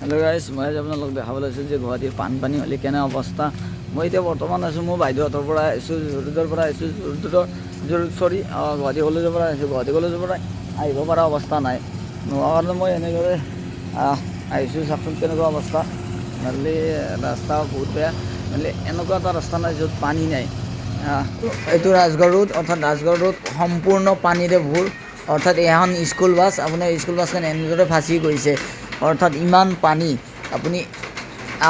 Hello' guys, মই আজি আপোনালোক দেখাব লৈছোঁ যে গুৱাহাটীৰ বানপানী হ'লে কেনে অৱস্থা। মই এতিয়া বৰ্তমান আছোঁ, মোৰ বাইদেউহঁতৰ পৰা আহিছোঁ, জুৰোডৰ পৰা আহিছোঁ, জুৰোডৰ জুৰোড, চৰি, গুৱাহাটী কলেজৰ পৰা আহিছোঁ। গুৱাহাটী কলেজৰ পৰা আহিব পৰা অৱস্থা নাই নোহোৱা কাৰণে মই এনেদৰে আহিছোঁ। চাওকচোন কেনেকুৱা অৱস্থা। নহ'লে ৰাস্তা বহুত বেয়া। নহ'লে এনেকুৱা এটা ৰাস্তা নাই য'ত পানী নাই। এইটো ৰাজগড় ৰোড, অৰ্থাৎ ৰাজগড় ৰোড সম্পূৰ্ণ পানীৰে ভৰ। অৰ্থাৎ এখন স্কুল বাছ, আপোনাৰ স্কুল বাছখন এনেদৰে ফাঁচি গৈছে। অৰ্থাৎ ইমান পানী। আপুনি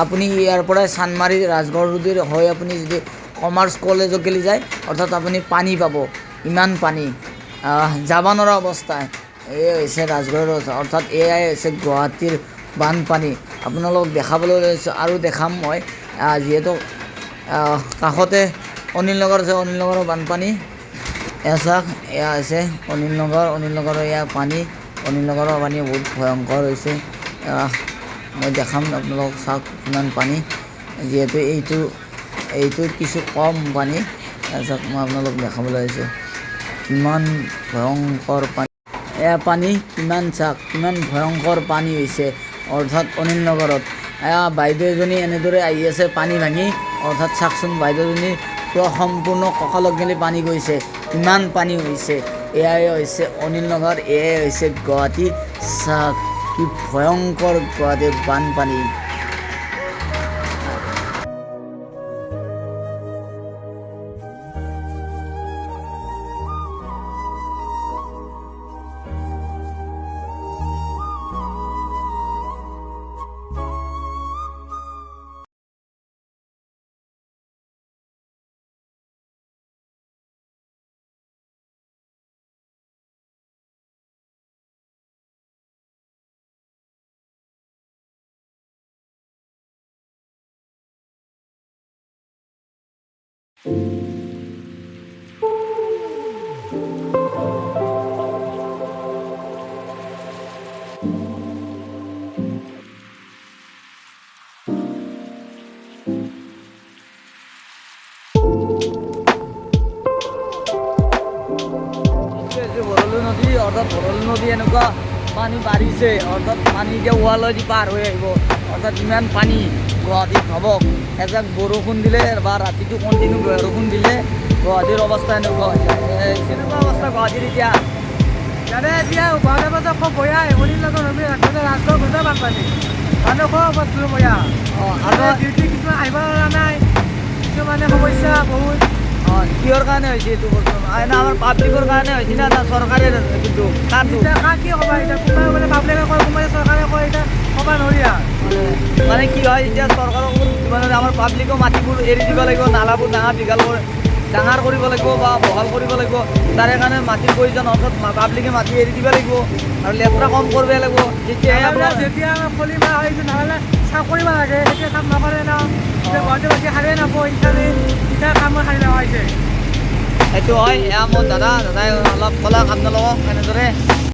আপুনি ইয়াৰ পৰাই চানমাৰি ৰাজগড় ৰোডেৰ হৈ আপুনি যদি কমাৰ্চ কলেজত গেলি যায়, অৰ্থাৎ আপুনি পানী পাব। ইমান পানী, যাব নোৱাৰা অৱস্থা। এয়ে হৈছে ৰাজগড় ৰোড, অৰ্থাৎ এয়াই হৈছে গুৱাহাটীৰ বানপানী। আপোনালোকক দেখাবলৈ লৈছোঁ আৰু দেখাম মই। যিহেতু কাষতে অনিল নগৰ আছে, অনিল নগৰৰ বানপানী এয়া চাওক। এয়া হৈছে অনিল নগৰ। অনিল নগৰৰ এয়া পানী। অনিল নগৰৰ পানী বহুত ভয়ংকৰ হৈছে। মই দেখাম আপোনালোকক, চাওক কিমান পানী। যিহেতু এইটো কিছু কম পানী। চাওক, মই আপোনালোক দেখাবলৈ আহিছোঁ কিমান ভয়ংকৰ পানী। এয়া পানী কিমান, চাওক কিমান ভয়ংকৰ পানী হৈছে। অৰ্থাৎ অনিল নগৰত এয়া বাইদেউ এজনী এনেদৰে আহি আছে পানী ভাঙি। অৰ্থাৎ চাওকচোন, বাইদেউজনী পূৰা সম্পূৰ্ণ কঁকালত গেলি পানী গৈছে, ইমান পানী হৈছে। এয়াই হৈছে অনিল নগৰ, এয়াই হৈছে গুৱাহাটী। চাওক কি ভয়ংকৰ গুৱাহাটীৰ বানপানী। ভৰলু নদী, অৰ্থাৎ ভৰলু নদী এনেকুৱা পানী বাঢ়িছে। অৰ্থাৎ পানী এতিয়া ৱালেদি পাৰ হৈ আহিব। অৰ্থাৎ ইমান পানী গুৱাহাটীত। ভাবক, এজাক বৰষুণ দিলে বা ৰাতিটো কণ্টিনিউ বৰষুণ দিলে গুৱাহাটীৰ অৱস্থা এনেকুৱা হৈ যায়। কেনেকুৱা অৱস্থা গুৱাহাটীৰ এতিয়া? ইয়াতে এতিয়া গুৱাহাটীৰ পৰা খুব বয়া। অনিল নগৰ, ৰাজগড় গোটেই বানপানী, মানুহ খুব বয়া। আৰু ডিউটি কিছুমান আহিব পৰা নাই, কিছুমানে সমস্যা বহুত। কিহৰ কাৰণে হৈছে এইটো বস্তু? এনে আমাৰ পাব্লিকৰ কাৰণে হৈছে না চৰকাৰে? কিন্তু কাৰটো? এতিয়া কাক কি ক'বা? এতিয়া কোনোবাই বোলে পাব্লিকে কয়, কোনোবাই চৰকাৰে কয়, এতিয়া ক'ব নোৱাৰি আৰু। মানে কি হয়, এতিয়া চৰকাৰক দিব নোৱাৰে, আমাৰ পাব্লিকো মাটিবোৰ এৰি দিব লাগিব, নালাবোৰ ডাঙৰ দীঘল কৰি ডাঙৰ কৰিব লাগিব বা বহল কৰিব লাগিব। তাৰে কাৰণে মাটিৰ প্ৰয়োজন। অৰ্থাৎ পাব্লিকে মাটি এৰি দিব লাগিব আৰু লেতেৰা কম কৰিব লাগিব, তেতিয়াহে আপোনাৰ যেতিয়া কলি মাৰা হয়, নহ'লে চাফ কৰিব লাগে, তেতিয়া চাফ নকৰে ন। গুৱাহাটীবাসী সাৰে নাপায়, ইফালে এতিয়া কামো সাৰি লগা হৈছে। সেইটো হয়। এয়া মোৰ দাদা, দাদাই অলপ ক'লাক আপোনালোকক এনেদৰে।